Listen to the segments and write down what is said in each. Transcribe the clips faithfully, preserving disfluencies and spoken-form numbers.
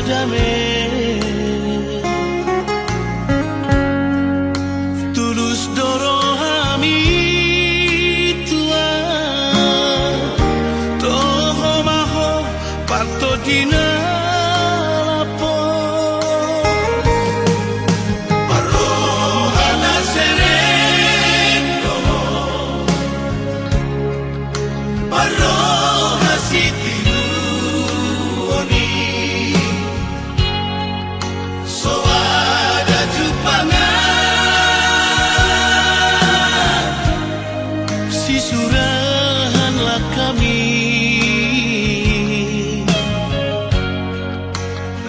dame. Tulus do rohami, Tuhan, toho ma ho partondion na lapo. Parroha na serep do ho, parroha sitiruon i. So ada jumpang, sisurahan langkami.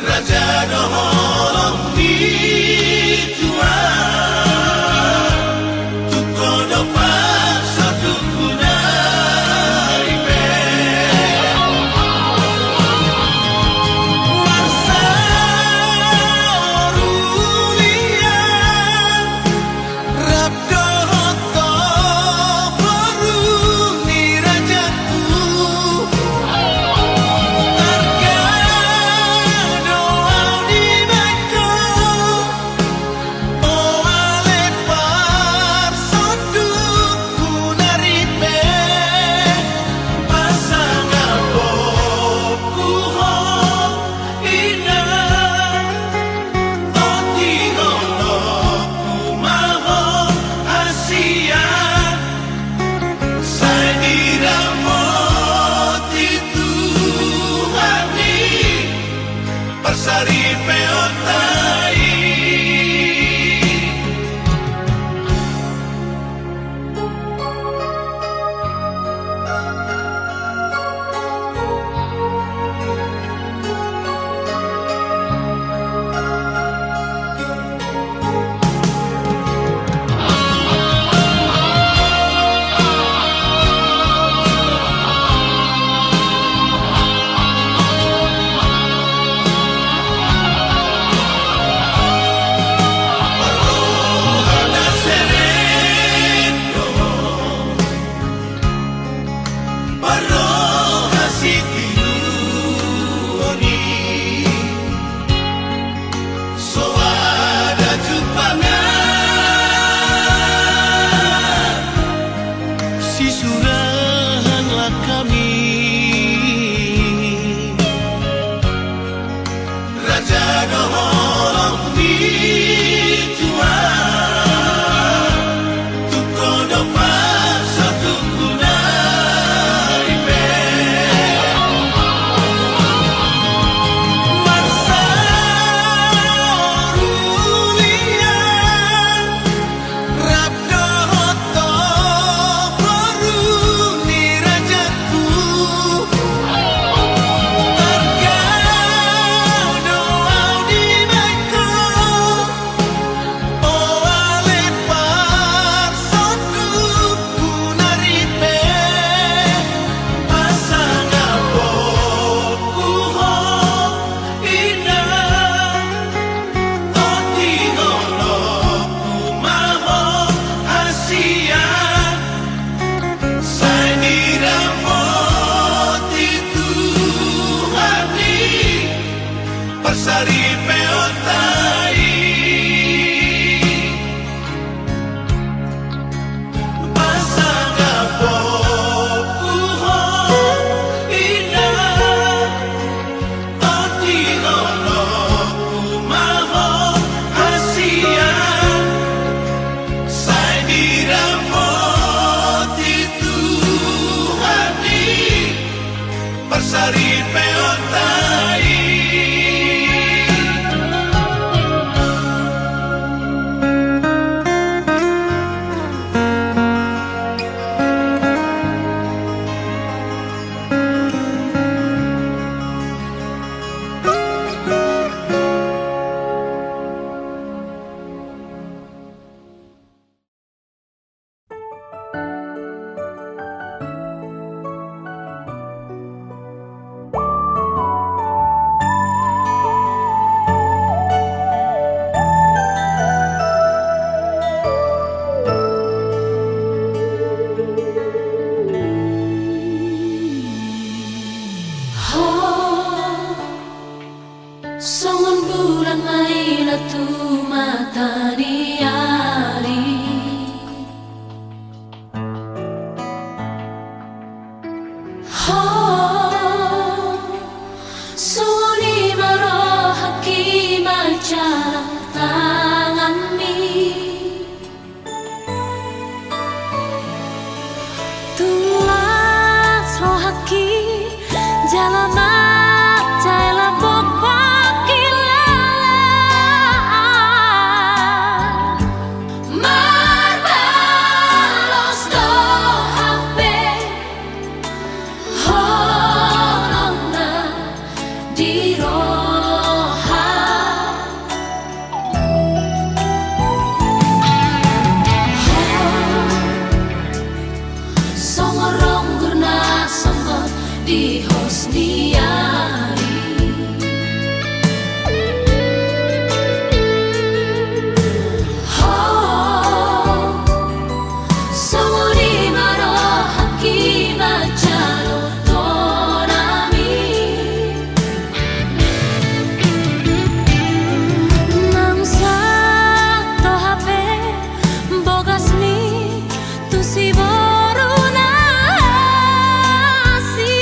Raja do holong ni Tuhan, tung ho do parsondukku na ripe. Marsaor ulian, rap dohot ho boru ni rajangku. Arga do au dibahen ho, o ale parsondukku na ripe. Pasangaponku ho inang, tondihonon ma ho hasian. Sai diramoti Tuhan i parsaripeonta i. Parroha sitiruon i. So ada jumpang, sisurahan langkami. Raja do holong ni Tuhan, tung ho do parsondukku na ripe. Marsaor ulian, rap dohot ho boru ni rajangku. Arga do au dibahen ho, o ale parsondukku na ripe. Pasangaponku ho inang, tondihonon ma ho hasian. Sai diramoti Tuhan i parsaripeonta i. Pasangaponku ho inang, tondihonon ma ho hasian. Sai diramoti Tuhan i parsaripeonta i. Di hos ni ari. Ho, songon i ma rohangki manjalo tonami. Naung sahat do hape bogasmi tu si boru na asing.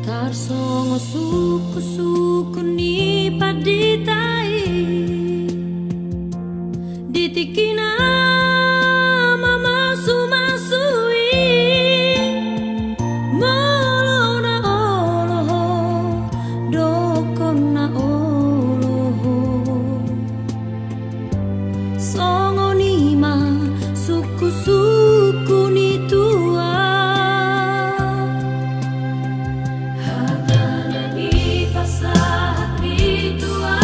Tarsongon sungkun-sungkun ni pandita i, di tingki na mamasu-masu i, molo na olo ho, dokkon na olo ho. Songon i ma sungkun-sungkun ni tua. Hata na dipasahat ni tua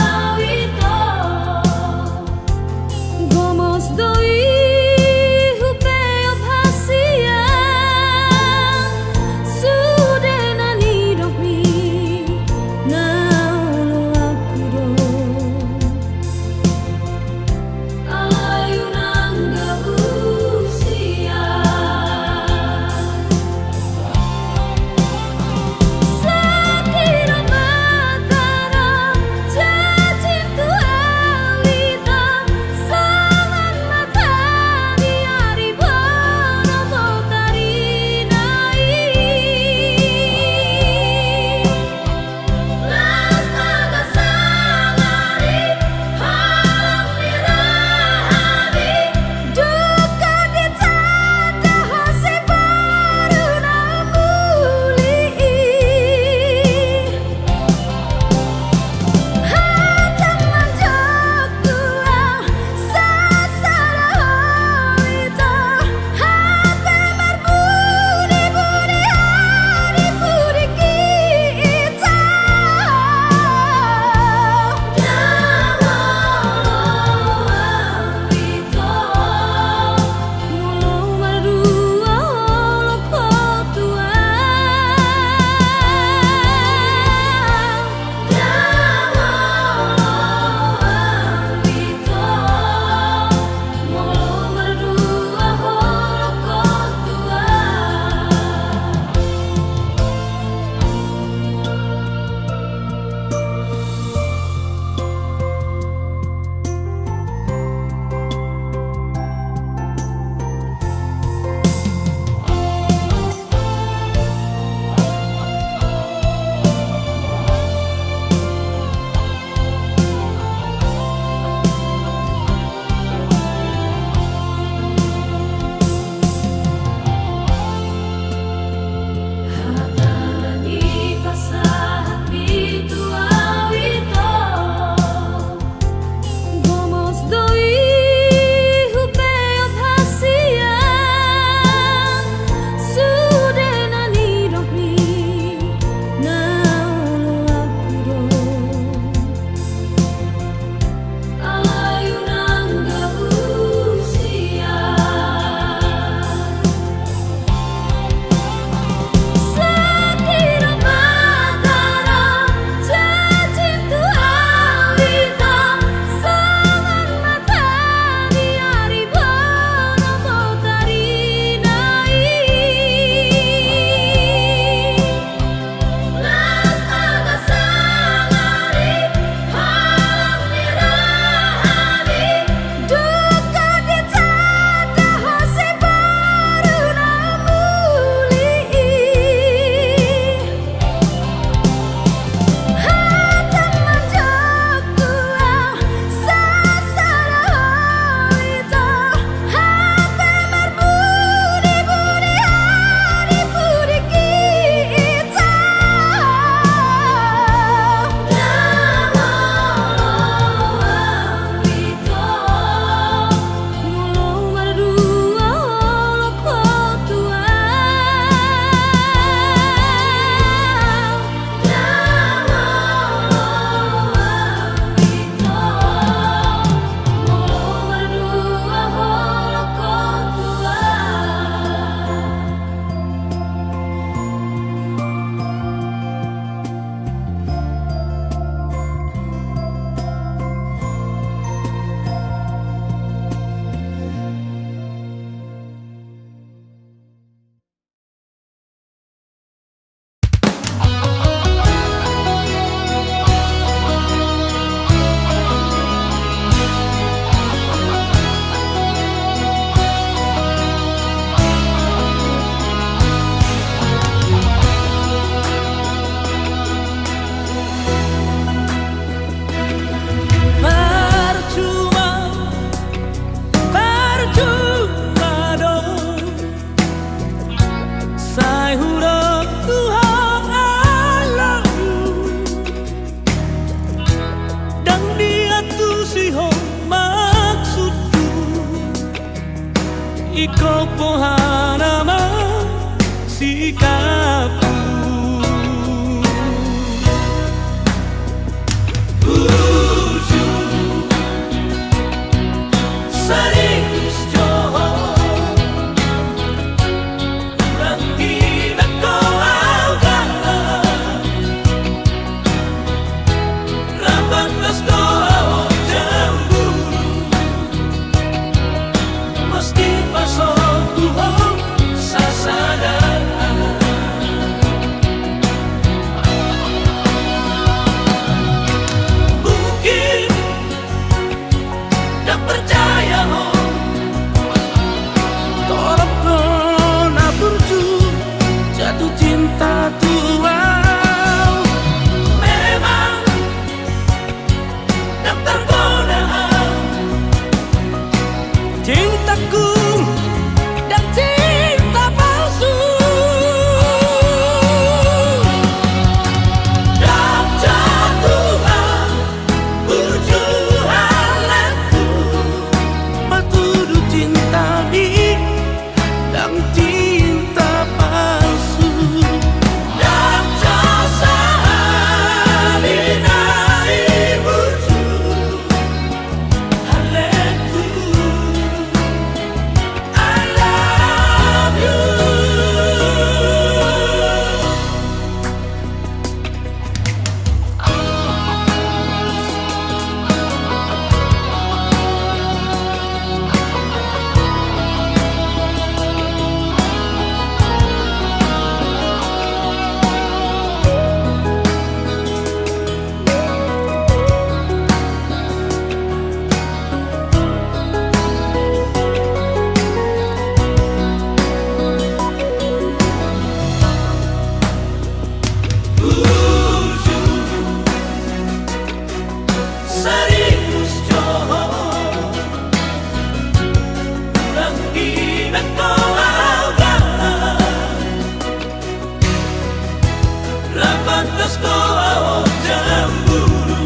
Dohot jambulu,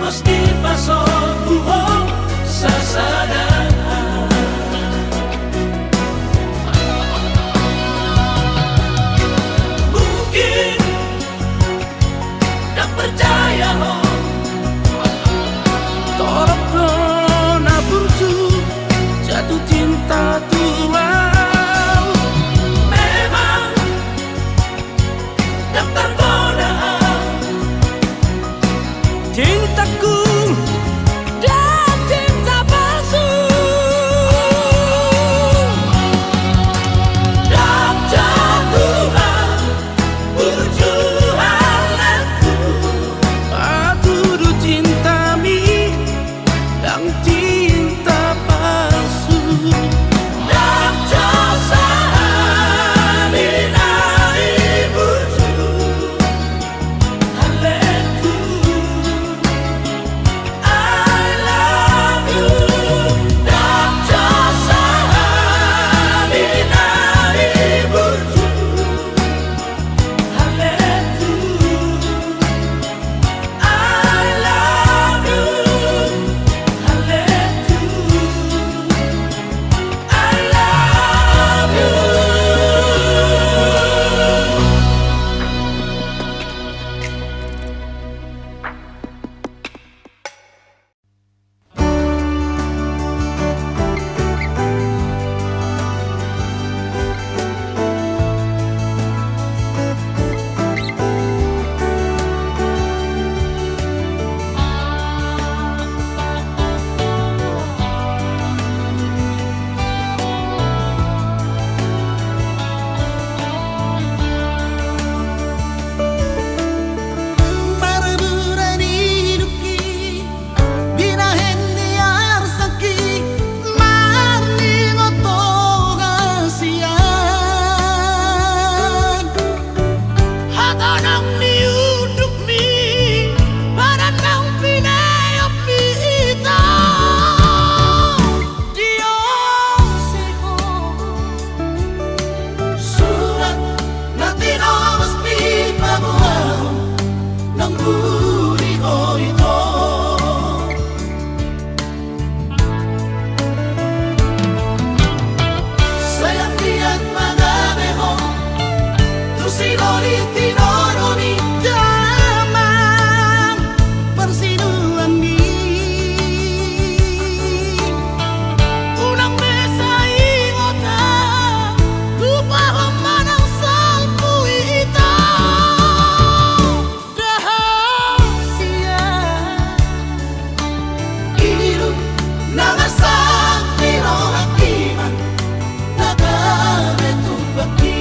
mesti pasombu ho sasada. Mungkin ndang percaya ho, torop do na burju jatuh cinta tu au. Memang ndang targoda au. Cintaku ndang cinta palsu. Ndang jatuh au burju halakku. Au tudu cintami ndang cinta palsu. Ndang jasa hami na i burju halakku. I love you. Ndang jasa hami na i burju halakku. I love you, I love you, I love you. Marburen idupki, binahen ni arsangki, marningot do hasian. Hata naung niundukmi, badan naung pineopmi ito. Diose ho. Surat na tinobasmi paboahon, naung buri ho ito. Sai anggiat ma gabe ho tu si doli tinodomi, damang parsiduanmi. Unang be sai ingot au, lupahon manang salpu ito. Rahasia. Ilu na masak di rohangki ma na gabe tumbangki.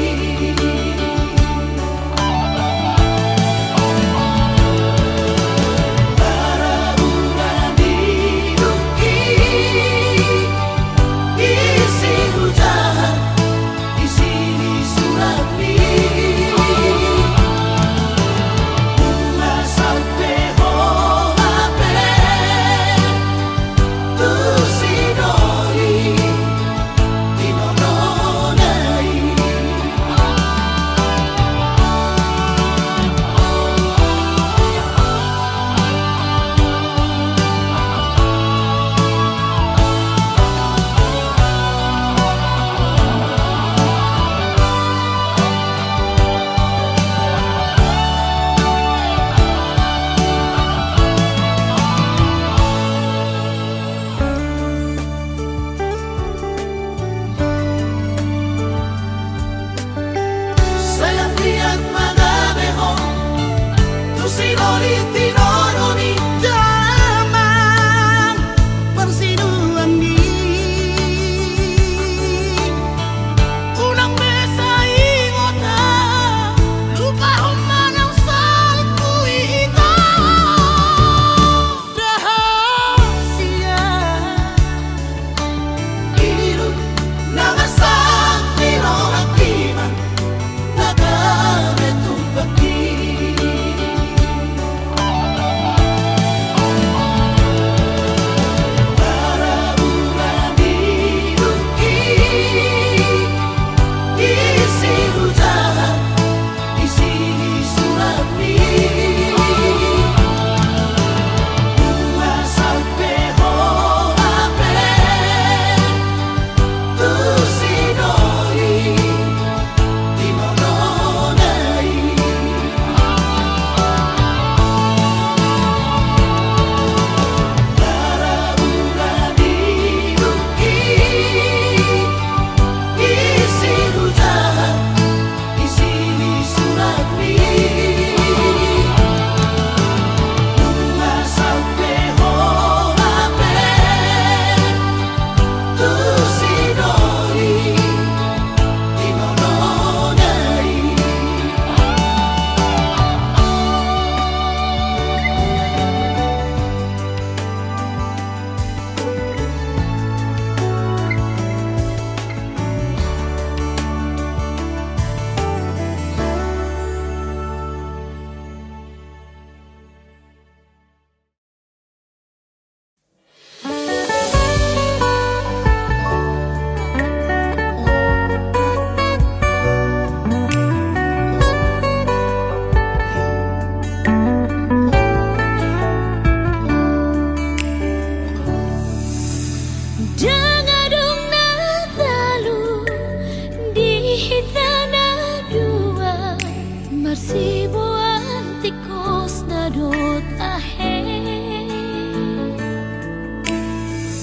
Siboan tingkosna do tahe.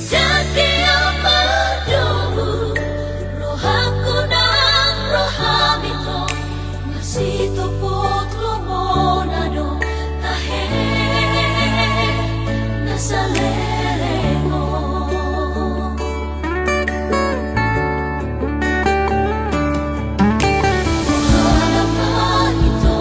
Jat dia mardomu, rohangku nang rohami tong, marsitopot lomona do tahe, na saleleng on. Rohana pahito,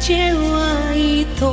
Dewa ito.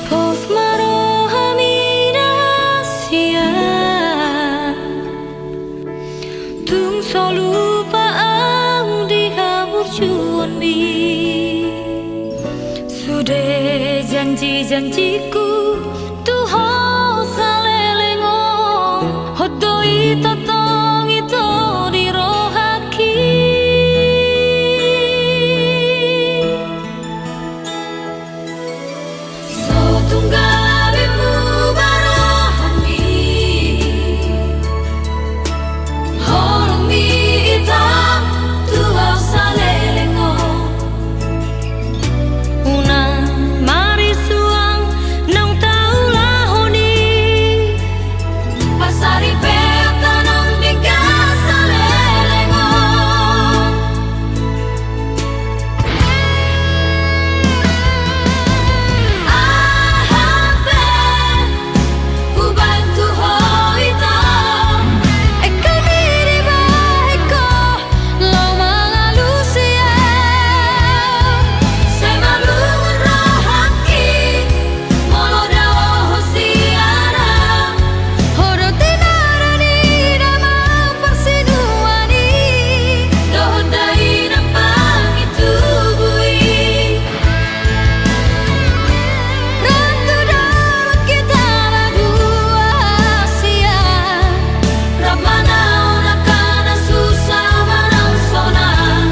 Pos ma roham inang sian, tung so lupa au di haburjuonmi. Sude janji-janjiku tu ho saleleng on, hot do i tongtong ito di rohangki. So tung gabe muba rohami, holongmi ito tu au saleleng on. Unang marisuang naung taulahon i, pasaripeon tanam denggan saleleng on. Aha pe hubaen tu ho ito, engkelmi dibahen ho laho mangalusi au. Sai malungun rohangki molo dao ho sian au. Ho do tinadinami damang parsinuan i dohot dainang pangintubu i. Rap tu dolok hita na dua hasian, rap manaon angka na susa manang sonang.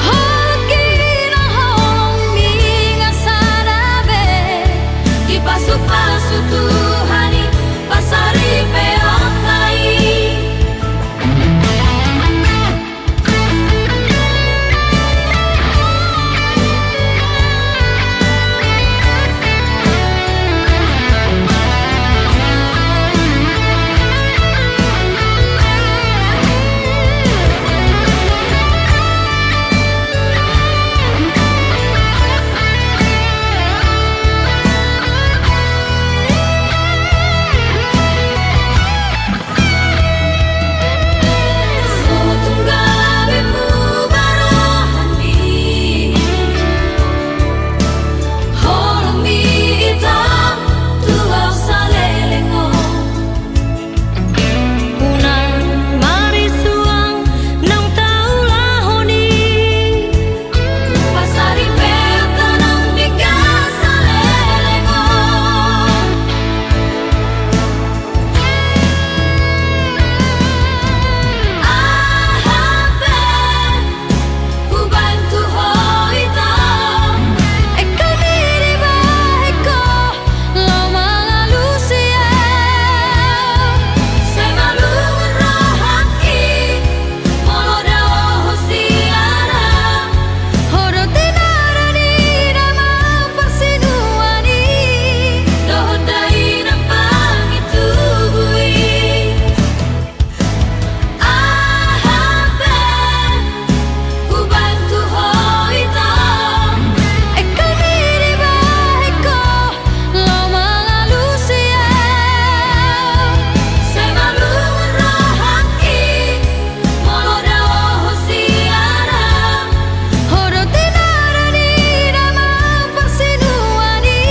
Holongki na holongmi nga sada be, dipasupasu Tuhan i pasaripeonta i. Unang marisuang naung taulahon i. Pasaripeon tanam denggan saleleng on. Aha pe hubaen tu ho ito, engkelmi dibahen ho laho mangalusi au. Sai malungun rohangki molo dao ho sian au. Ho do tinadinami damang parsinuan i dohot dainang pangintubu i. Aha pe hubaen tu ho ito, engkelmi dibahen ho laho mangalusi au. Sai malungun rohangki molo dao ho sian au. Ho do tinadinami damang parsinuan i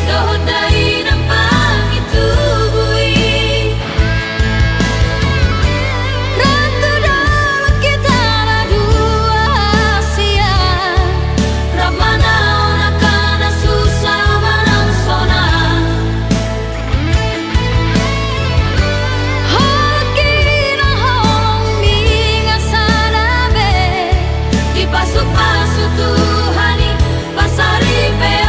dohot dainang pangintubu i. Rap tu dolok hita na dua hasian, rap manaon angka na susa manang sonang. Holongki na holongmi nga sada be, dipasupasu Tuhan i pasaripeon